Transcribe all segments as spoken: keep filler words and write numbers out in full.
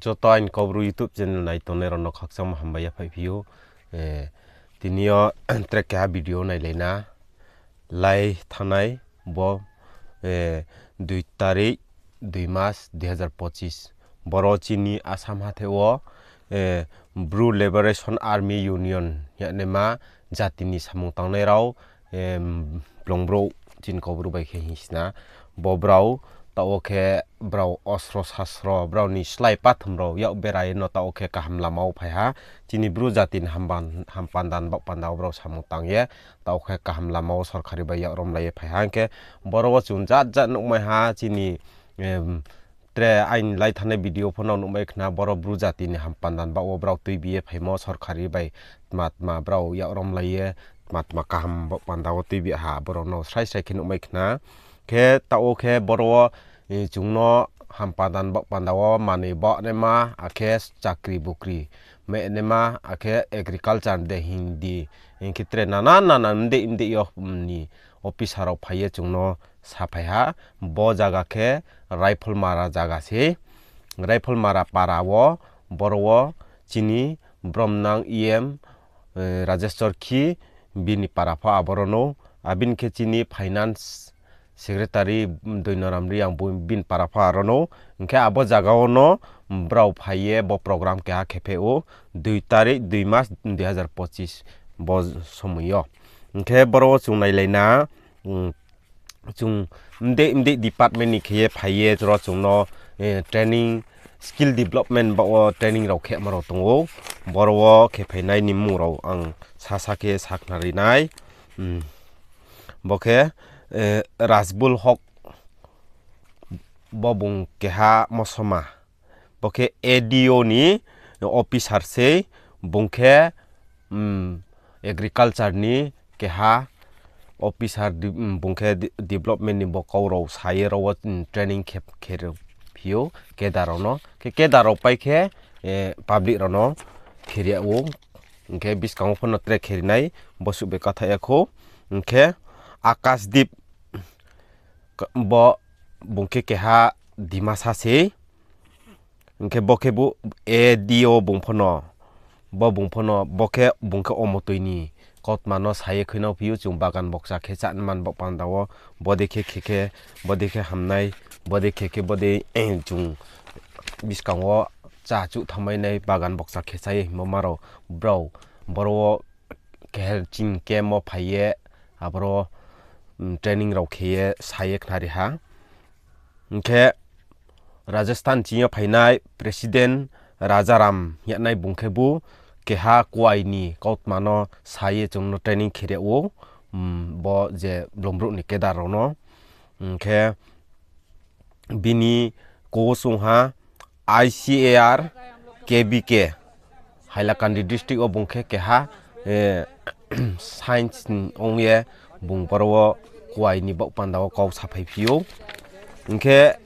Joto aini Kaubru YouTube channel nai tongnai rao no khakchangmo hambai yaphaih phi ou. Tini yo tre keha video nailai na. Lai thanngnai bo dui tarik, dui mas, dui hazar pochis. Boro chini Assam hathe wo Bru Liberation Army Union yagnaima jati ni samung tangnai rao, blong brouh chini Kaubru bai khe hing sna. Bo brao taoh wo khe brao ostro sastro brao ni slái pathum rao yak bera ye no taoh wo khe kaham lama wo phai ha. Chini Bru jati ni hampanda ni baoh panda wo brao samung tang ye taoh khe kaham lama wo sorkari bai yak romlai ye phai ha. Hing khe boro wo chung jat jat nuhmai ha chini tre aini lai thanngnai video pho no nuhmai khna, boro Bru jati ni hampanda ni baoh wo brao tuibi ye phaimo sorkari bai tma tma brao yak romlai ye tma tma kaham baoh panda wo tuibi ha, brao no srai srai khe nuhmai khna. Khe taoh wo khe boro wo chung no hampanda ni baoh panda wo manoi baoh naima, akhe chakri bukri meh naima, akhe agriculture de hing di, hing khe tre nana nana mdei mdei yo ni officer rao phai ye chung no saphai ha. Bo zaga khe Raipholmara zaga se. Raipholmara para wo, boro wo chini bromnang E M Rajesh Chorkhi, bini para pho aboro no, abini khe chini finance secretary Doinoram Reang, bini para pho aro no. Hing khe abo zaga wo no brao phai ye bo program keha khe phe ou, dui tarik, dui mas, dui hazar pochis bo somoi yo. Hing khe boro wo chung nailai na, chung mdei mdei department ni khe ye phai ye ro chung no training, skill development baoh wo training rao khemo rao tong ou. Boro wo khe phainai ni mmung rao ang sasa khe sakhnari nai. Bo khe Rasbul Hok, bo bung keha mosoma. Bo khe A D O ni officer sei, bung khe agriculture ni keha officer, bung khe development ni bo kau rao sa ye ro wo training khe, khe ri phi ou cadre rao no. Khe cadre rao pai khe public rao no khe ri yag ou. Hing khe buskang wo pho no tre khe ri nai, bo suh bai kathaih ya khou. Hing khe Akasdeep, bo bung khe keha Dimasa sei. Hing khe bo khe bo A D O bung pho no, bo bung pho no, bo khe bung khe omotoi ni kautma no sa ye khuinang phi ou, chung bagan bokcha khe chá man baoh panda wo, bodei khe khe khe, bodei khe hamnai, bodei khe khe bodei chung buskang wo chá chuh thanngmai nai, bagan bokcha khe chá ye hingmo ma rao brao, boro wo keha chini camp wo phai ye, aboro training rao khe ye sa ye khnari ha. Hing khe Rajasthan ching yo phainai president Rajaram hing yagnai bung khe bo keha kuai ni kautma no sa ye chung no training khe ri yag ou, bo je blong brouh ni cadre rao no. Hing khe bini kosong ha I C A R K B K, Hailakandi district wo bung khe keha science ong ye bung boro wo kuai ni baoh panda wo kau saphai phi ou. Hing khe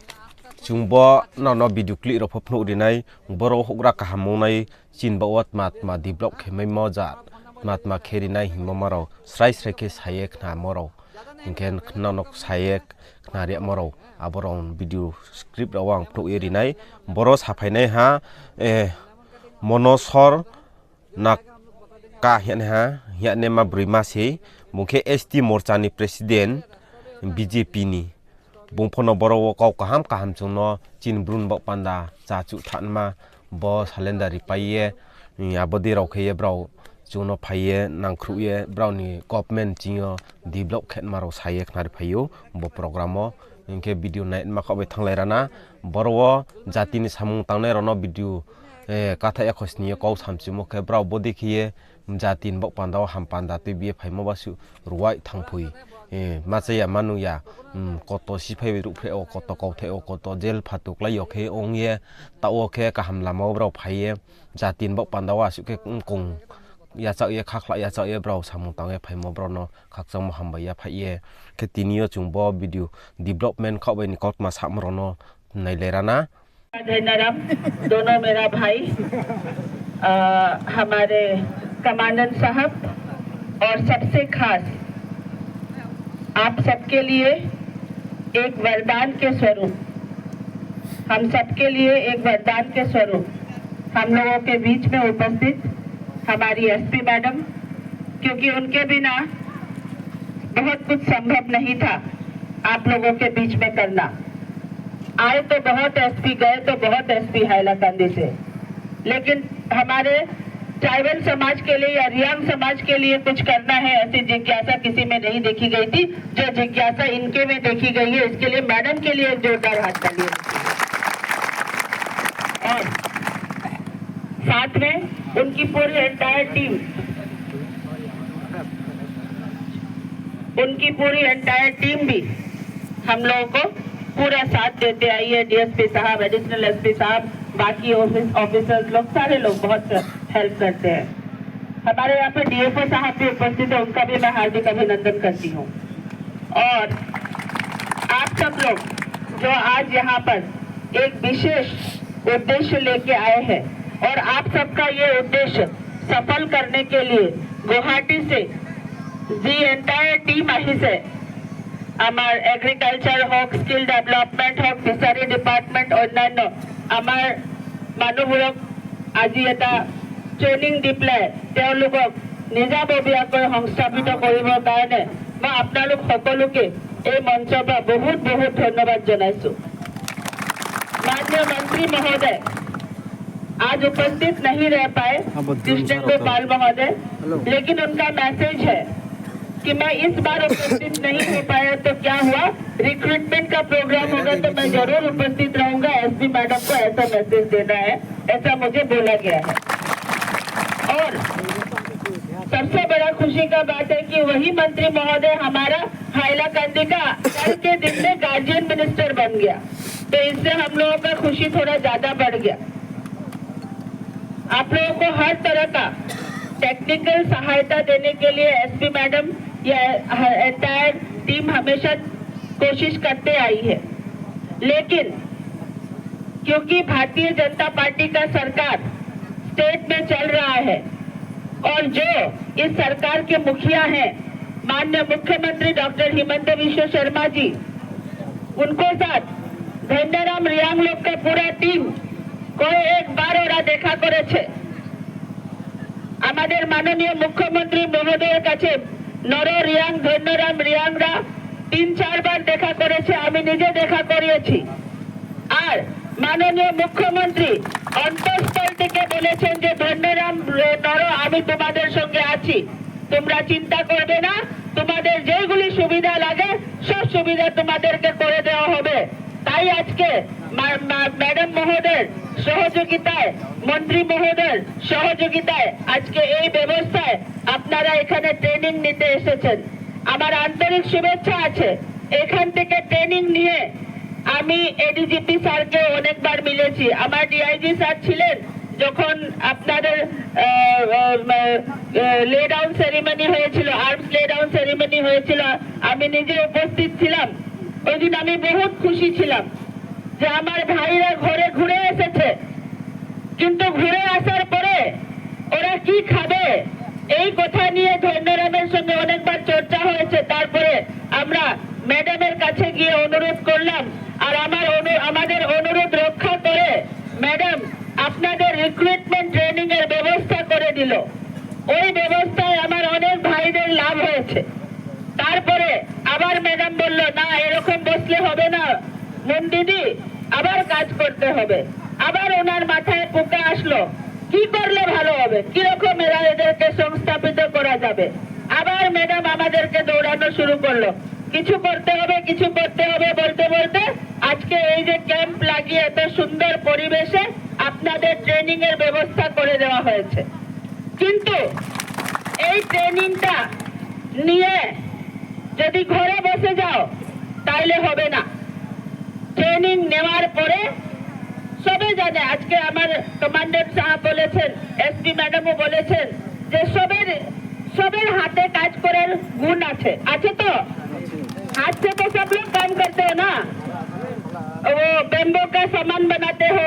chung bo nrao no video clip rao pho phnuh ri nai, boro houhgra kaham ong nai, chini baoh wo tma tma develop khe maimo ja, tma tma khe ri nai hingmo ma rao srai srai khe sa ye khnamo rao. Hing khe nrao no sa ye khnari yagmo rao, abo rao video script rao wo ang phnuh ye ri nai. Boro saphainaiha Monosor Naka hingnaima broima sei, bung khe S T Morcha ni president, B J P ni. Bung pho no boro wo kau kaham kaham chung no chini Bru ni baoh panda chá chuh thanngma, bo salenda ripai ye, abo dei rao khe ye brao chung no phai ye nangkhruh ye brao ni government ching yo develop khe ma rao sa ye khnari phai ou bo program wo. Hing khe video naima khaoh bai thannglai ra na, boro wo jati ni samung tangnai rao no video kathaih ya kho sning ye kau samchumo khe brao bodei khe ye jati ni baoh panda wo hampanda tuibi ye phaimo basuh ruai thanngphoi, ma cha ya ma nung ya, koto siphai ruhphreh wo, koto kauthai wo, koto jail phatu klái yo khe ong ye, taoh wo khe kaham lama wo brao phai ye, jati ni baoh panda wo asuh khe mkong yachaoh ye, khakhlah yachaoh ye brao samung tang ye phaimo brao no khakchangmo hambai yaphaih ye. Khe tini yo chung bo video development khaoh bai ni kautma samo rao no nailai ra na. जय नरम, दोनों मेरा भाई, अ, हमारे कमांडेंट साहब, और सबसे खास आप सबके लिए एक वरदान के स्वरूप हम सबके लिए एक वरदान के स्वरूप हम लोगों के बीच में उपस्थित हमारी एसपी मैडम, क्योंकि उनके बिना बहुत कुछ संभव नहीं था आप लोगों के बीच में करना। आए तो बहुत एसपी, गए तो बहुत एसपी हैलाकंदी से, लेकिन हमारे ट्राइबल समाज के लिए या रियांग समाज के लिए कुछ करना है, ऐसी जिज्ञासा किसी में नहीं देखी गई थी। जो जिज्ञासा इनके में देखी गई है, इसके लिए मैडम के लिए एक जोरदार हाथ ताली। और साथ में उनकी पूरी एंटायर टीम, उनकी पूरी एंटायर टीम भी हम लोगों को पूरा साथ देते आई है। डीएसपी साहब, एडिशनल एसपी साहब, बाकी ऑफिस ऑफिसर्स लोग, सारे लोग बहुत हेल्प करते हैं। हमारे यहाँ पे डीएफओ साहब भी उपस्थित है, उनका भी मैं हार्दिक अभिनंदन करती हूँ। और आप सब लोग जो आज यहाँ पर एक विशेष उद्देश्य लेके आए हैं और आप सबका ये उद्देश्य सफल करने के लिए गुवाहाटी से the entire team আহিছে। আমাৰ এগ্ৰিকালচাৰ হওক, স্কিল ডেভেলপমেণ্ট হওক, ফিচাৰী ডিপাৰ্টমেণ্ট, অন্যান্য আমাৰ মানুহবোৰক আজি এটা ট্ৰেইনিং দি পেলাই তেওঁলোকক নিজাববীয়াকৈ সংস্থাপিত কৰিবৰ কাৰণে মই আপোনালোক সকলোকে এই মঞ্চৰ পৰা বহুত বহুত ধন্যবাদ জনাইছো। माननीय मंत्री महोदय आज उपस्थित नहीं रह पाए, कृष्णेंदु पाल महोदय, लेकिन उनका मैसेज है कि मैं इस बार उपस्थित नहीं हो पाया तो क्या हुआ, रिक्रूटमेंट का प्रोग्राम होगा तो मैं जरूर उपस्थित रहूंगा, एसपी मैडम को ऐसा मैसेज देना है, ऐसा मुझे बोला गया है। और सबसे बड़ा खुशी का बात है कि वही मंत्री महोदय हमारा हाइलाकंदी का कल के दिन में गार्जियन मिनिस्टर बन गया, तो इससे हम लोगों का खुशी थोड़ा ज्यादा बढ़ गया। आप लोगों को हर तरह का टेक्निकल सहायता देने के लिए एसपी मैडम या एंटायर टीम हमेशा कोशिश करते आई है, लेकिन क्योंकि भारतीय जनता पार्टी का सरकार स्टेट में चल रहा है और जो इस सरकार के मुखिया हैं माननीय मुख्यमंत्री डॉक्टर हिमंत बिस्व शर्मा जी, उनको साथ ধন্যরাম রিয়াং লোক কা পুরা টিম কয়েকবার ওরা দেখা করেছে। আমাদের মাননীয় মুখ্যমন্ত্রী মহোদয়ের কাছে নর রিয়াং, ধন্যরাম রিয়াংরা তিন চারবার দেখা করেছে, আমি নিজে দেখা করিয়েছি। আর মাননীয় মুখ্যমন্ত্রী অন্তঃস্থল থেকে বলেছেন যে ধন্যরাম নর, আমি তোমাদের সঙ্গে আছি, তোমরা চিন্তা করবে না, তোমাদের যেইগুলি সুবিধা লাগে সব সুবিধা তোমাদেরকে করে দেওয়া হবে। তাই আজকে ম্যাডাম মহোদয়ের সহযোগিতায়, মন্ত্রী মহোদয়ের সহযোগিতায় আজকে এই ব্যবস্থায় আপনারা এখানে ট্রেনিং নিতে এসেছেন। আমার আন্তরিক শুভেচ্ছা আছে। এখান থেকে ট্রেনিং নিয়ে আমি এডিজিপি স্যারকে অনেকবার মিলেছি। আমার ডিআইজি স্যার ছিলেন যখন আপনাদের লে ডাউন সেরিমনি হয়েছিল, আর্মস লে ডাউন সেরিমনি হয়েছিল, আমি নিজে উপস্থিত ছিলাম। ওই দিন আমি বহুত খুশি ছিলাম যে আমার ভাইরা ঘরে ঘুরে এসেছে, কিন্তু ঘুরে আসার পরে ওরা কি খাবে, এই কথা নিয়ে ধন্যরামের সঙ্গে অনেকবার চর্চা হয়েছে। তারপরে আমরা ম্যাডামের কাছে গিয়ে অনুরোধ করলাম, আর আমার অনু-, আমাদের অনুরোধ রক্ষা করে ম্যাডাম আপনাদের রিক্রুটমেন্ট ট্রেনিং এর ব্যবস্থা করে দিল। ওই ব্যবস্থায় আমার অনেক ভাইদের লাভ হয়েছে। তারপরে আবার ম্যাডাম বলল, "না, এরকম বসলে হবে না, মন দিদি, আবার কাজ করতে হবে।" আবার ওনার মাথায় পোকা আসলো, "কি করলে ভালো হবে, কিরকম এরা, এদেরকে সংস্থাপিত করা যাবে?" আবার ম্যাডাম আমাদেরকে দৌড়ানো শুরু করলো, "কিছু করতে হবে, কিছু করতে হবে" বলতে বলতে আজকে এই যে ক্যাম্প লাগিয়ে এত সুন্দর পরিবেশে আপনাদের ট্রেনিং এর ব্যবস্থা করে দেওয়া হয়েছে। কিন্তু এই ট্রেনিংটা নিয়ে যদি ঘরে বসে যাও, তাইলে হবে না। ট্রেনিং নেওয়ার পরে সবে জানে, আজকে আমার কমান্ডেন্ট সাহেব বলেছেন, এসপি ম্যাডামও বলেছেন যে সবের, সবের হাতে কাজ করার গুণ আছে, আছে তো? हाथ से तो सब लोग काम करते हो ना, वो बैम्बू का सामान बनाते हो,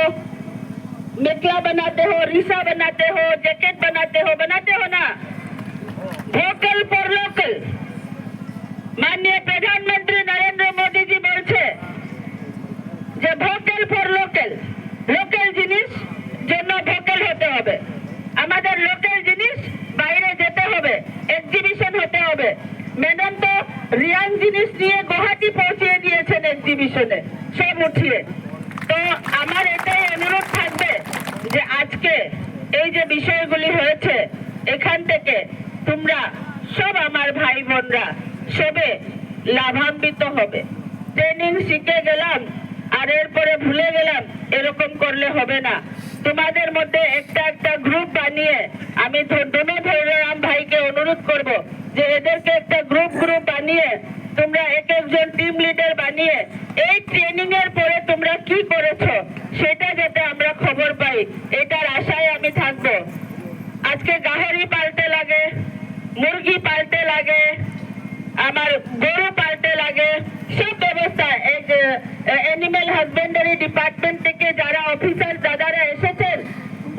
मेखला बनाते हो, रिसा बनाते हो, जैकेट बनाते हो, बनाते हो ना? Vocal for local. মাননীয় প্রধানমন্ত্রী নরেন্দ্র মোদীজি বলছে যে ভোকাল ফর লোকাল। সব আমার ভাই বোনরা সবে লাভান্বিত হবে। ট্রেনিং শিখে গেলাম আর এরপরে ভুলে গেলাম, এরকম করলে হবে না। তোমাদের মধ্যে একটা একটা গ্রুপ বানিয়ে আমি ধ-, দোনো ধৈর্যরাম ভাইকে অনুরোধ করব যে এদেরকে একটা গ্রুপ গ্রুপ বানিয়ে তোমরা এক একজন টিম লিডার বানিয়ে এই ট্রেনিং এর পরে তোমরা কি করেছো সেটা যাতে আমরা খবর পাই, এটার আশায় আমি থাকবো। আজকে গাহরি পালতে লাগে, মুরগি পালতে লাগে, আমার গরু পালতে লাগে, সব ব্যবস্থা এই যে অ্যানিম্যাল হাজবেন্ডারি ডিপার্টমেন্ট থেকে যারা অফিসার দাদারা এসেছেন,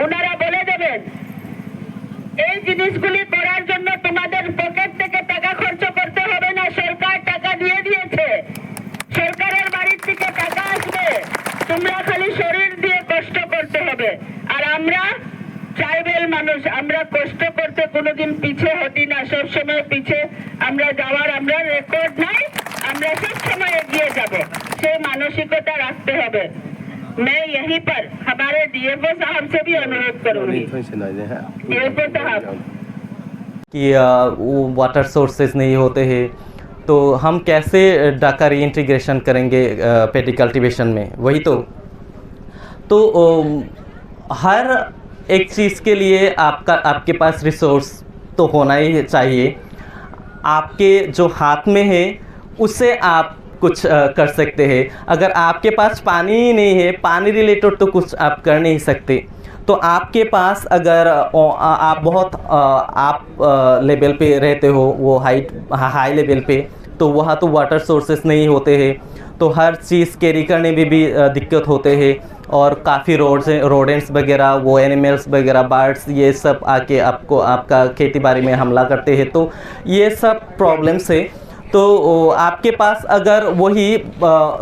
ওনারা বলে দেবেন। এই জিনিসগুলি করার জন্য তোমাদের পকেট থেকে টাকা খরচ করতে হবে না, সরকার টাকা দিয়ে দিয়েছে। সরকারের বাড়ির থেকে টাকা আসবে, তোমরা খালি শরীর দিয়ে কষ্ট করতে হবে। আর আমরা ট্রাইবাল মানুষ, আমরা কষ্ট করতে কোনোদিন পিছে হটি না, সব সময় পিছে আমরা যাওয়ার আমরা রেকর্ড নাই, আমরা সব সময় এগিয়ে যাব, সেই মানসিকতা রাখতে হবে। मैं यहीं पर हमारे डीएफओ साहब से भी अनुरोध करूंगी। डीएफओ साहब। कि, अ, वो वाटर सोर्सेज नहीं होते हैं, तो हम कैसे डाका रीइंटीग्रेशन करेंगे, अ, पैडी कल्टीवेशन में, वही तो। तो, अ, हर एक चीज़ के लिए आपका, आपके पास रिसोर्स तो होना ही चाहिए। आपके जो हाथ में है, उससे आप कुछ, अ, कर सकते हैं। अगर आपके पास पानी ही नहीं है, पानी रिलेटेड तो कुछ आप कर नहीं सकते। तो आपके पास अगर, अ, आ-, आप बहुत, अ, आप, अ, लेवल पे रहते हो, वो हाइट, हा-, हाई लेवल पे, तो वहाँ तो वाटर सोर्सेस नहीं होते हैं, तो हर चीज़ कैरी करने में भी, अ, दिक्कत होते हैं। और काफ़ी रोड्स, रोडेंट्स वगैरह, वो एनिमल्स वगैरह, बर्ड्स, ये सब आके आपको, आपका खेती बाड़ी में हमला करते हैं। तो ये सब प्रॉब्लम्स है। तो, ओ, आपके पास अगर वही, अ,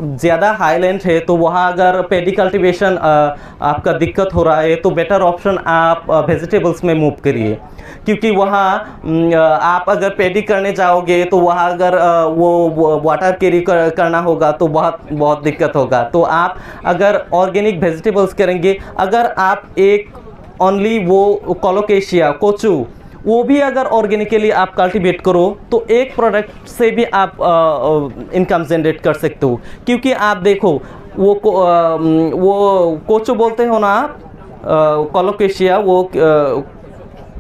ज़्यादा हाई लैंड है, तो वहाँ अगर पैडी कल्टीवेशन, अ, आपका दिक्कत हो रहा है, तो बेटर ऑप्शन आप, अ, वेजिटेबल्स में मूव करिए। क्योंकि वहाँ, उम, अ, आप अगर पैडी करने जाओगे, तो वहाँ अगर, अ, वो, वो वाटर कैरी कर, करना होगा, तो बहुत, बहुत दिक्कत होगा। तो आप अगर ऑर्गेनिक वेजिटेबल्स करेंगे, अगर आप एक ओनली वो कोलोकेशिया, कोचू, वो भी अगर ऑर्गेनिकली आप कल्टीवेट करो, तो एक प्रोडक्ट से भी आप, अ, अ, इनकम जनरेट कर सकते हो। क्योंकि आप देखो, वो को-, अ, उम, वो कोचू बोलते हो ना आप, अ, कोलोकेशिया, वो, अ,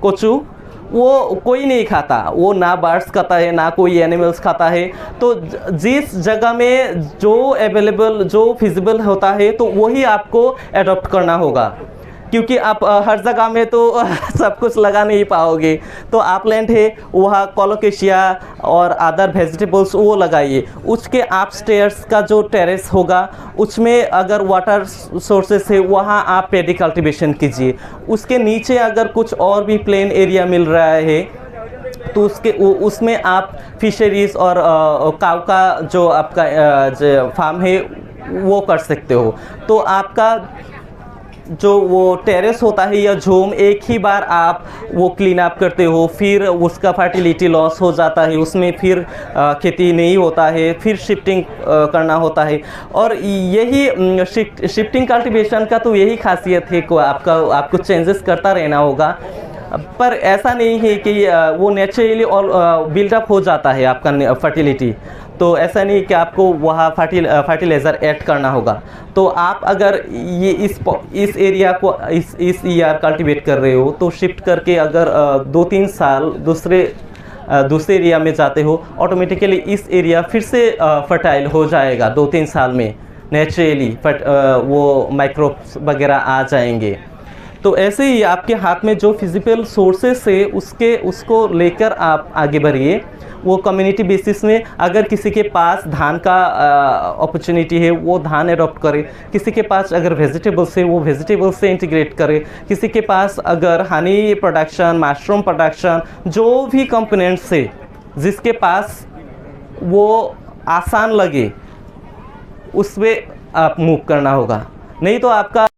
कोचू, वो कोई नहीं खाता, वो ना बर्ड्स खाता है, ना कोई एनिमल्स खाता है। तो ज-, जिस जगह में जो अवेलेबल, जो फिजिबल होता है, तो वही आपको एडॉप्ट करना होगा। क्योंकि आप, अ, हर जगह में तो सब कुछ लगा नहीं पाओगे। तो आप लैंड है, वहाँ कोलोकेशिया और अदर वेजिटेबल्स वो लगाइए। उसके अपस्टेयर्स का जो टेरेस होगा, उसमें अगर वाटर सोर्सेस है, वहाँ आप पैडी कल्टीवेशन कीजिए। उसके नीचे अगर कुछ और भी प्लेन एरिया मिल रहा है, तो उसके, उ-, उसमें आप फिशरीज और, अ, काऊ का जो आपका, अ, जो फार्म है, वो कर सकते हो। तो आपका जो वो टेरेस होता है या झूम, एक ही बार आप वो क्लीन अप करते हो, फिर उसका फर्टिलिटी लॉस हो जाता है, उसमें फिर, अ, खेती नहीं होता है, फिर शिफ्टिंग, अ, करना होता है। और यही, उम, शिफ्ट-, शिफ्टिंग कल्टीवेशन का तो यही खासियत है, को आपका, आपको चेंजेस करता रहना होगा। पर ऐसा नहीं है कि, अ, वो नेचुरली और, अ, बिल्डअप हो जाता है आपका ने-, फर्टिलिटी। तो ऐसा नहीं कि आपको वहाँ फर्टिल-, अ, फर्टिलाइज़र ऐड करना होगा। तो आप अगर ये इस प-, इस एरिया को इस, इस ईयर कल्टीवेट कर रहे हो, तो शिफ्ट करके अगर, अ, दो तीन साल दूसरे, अ, दूसरे एरिया में जाते हो, ऑटोमेटिकली इस एरिया फिर से, अ, फर्टाइल हो जाएगा दो तीन साल में, नेचुरली फर्ट-, अ, वो माइक्रोब्स वगैरह आ जाएंगे। तो ऐसे ही आपके हाथ में जो फिजिबल सोर्सेस है, उसके, उसको लेकर आप आगे बढ़िए। वो कम्युनिटी बेसिस में अगर किसी के पास धान का, अ, अपॉर्चुनिटी है, वो धान एडॉप्ट करे। किसी के पास अगर वेजिटेबल्स है, वो वेजिटेबल्स से इंटीग्रेट करे। किसी के पास अगर हनी प्रोडक्शन, मशरूम प्रोडक्शन, जो भी कंपोनेंट्स है, जिसके पास वो आसान लगे, उसमें आप मूव करना होगा। नहीं तो आपका